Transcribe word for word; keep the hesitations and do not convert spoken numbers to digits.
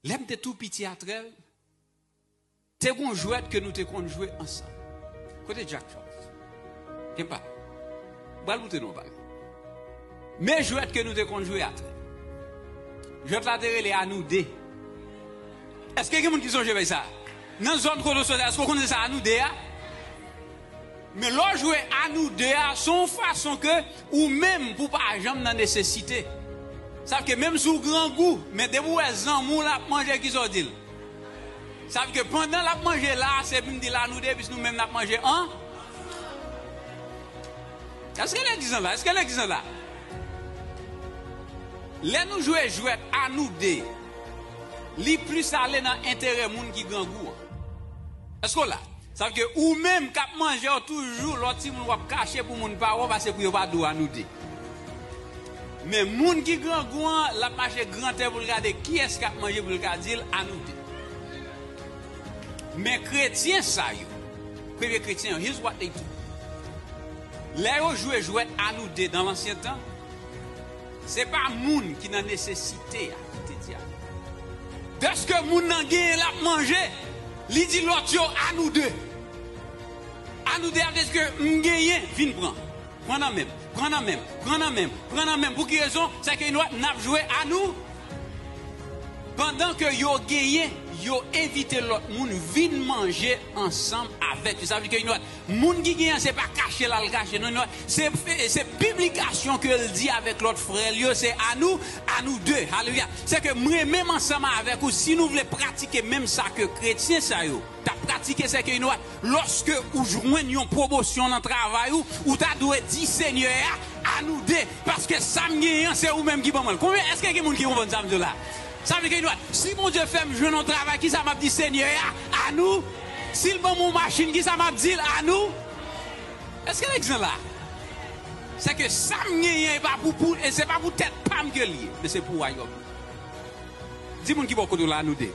Lè m te tou piti a Trèl, te gon jwèt ke nou te konn jwe ansanm. Kote Jack Charles? Gen pa. M pral montre nou yon bagay. Men jwèt ke nou te konn jwe a Trèl. Jwèt la te rele Anoude. Èske gen moun ki sonje bagay sa? Nan zòn kote w soti, èske w konnen sa Anoude a? Men lè w jwe Anoude a, se yon fason ke ou menm pou w pa janm nan nesesite. Sa vle ke menm si w grangou, men depi w wè zanmi w la ap manje, kisa w di l? Sa vle ke pandan l ap manje la, se pou m di l Anoude, pis nou menm n ap manje an. Èske legliz lan la? Èske legliz lan la? Lè nou jwe jwèt Anoude, li plis ale nan enterè moun ki grangou an. Èske w la? Sa vle ke ou menm k ap manje, w toujou lòt timoun w ap kache pou moun pa wè w, pase pou yo pa di w Anoude. Men moun ki grangou an, l ap mache grantè pou l gade kiyès k ap manje pou l ka di l Anoude. Men kretyen sa yo, premye kretyen yo, here's what they do. Lè yo jwe jwèt Anoude nan lansyen tan, se pa moun ki nan nesesite a ki te di Anoude. Dèske moun nan genyen l ap manje, li di lòt yo Anoude. Anoude a vle di ke m genyen, vin pran. Pran nan men m, pran nan men m, pran nan men m, pran nan men m. Pou ki rezon? Sa ke nou, n ap jwe Anou. Pandan ke yo genyen, yo envite lòt moun vin manje ansanm avèk yo. Sa vle di ke nou, moun ki genyen, se pa kache l al kache. Non, non, se, se piblikasyon ke l di avèk lòt frè l yo, se Anou, Anoude. Alelouya. Se ke m renmen m ansanm avèk ou. Si nou vle pratike menm sa ke kretyen sa yo t ap pratike, se ke nou, lòske ou jwenn yon pwomosyon nan travay ou, ou ta dwe di Senyè a, Anoude, paske sa m genyen an, se ou menm ki ban mwen l. Konbyen, èske gen moun ki konprann sa m di w la? Sa vle ke nou, si Bondye fè m jwenn yon travay, kisa m ap di Senyè a? Anou. Si l ban m yon machin, kisa m ap di l? Anou. Èske legliz lan la? Se ke sa m genyen, e pa pou, pou, e se pa pou tèt pa m ke l ye, men se pou wayòm. Di moun ki bò kote w la, Anoude.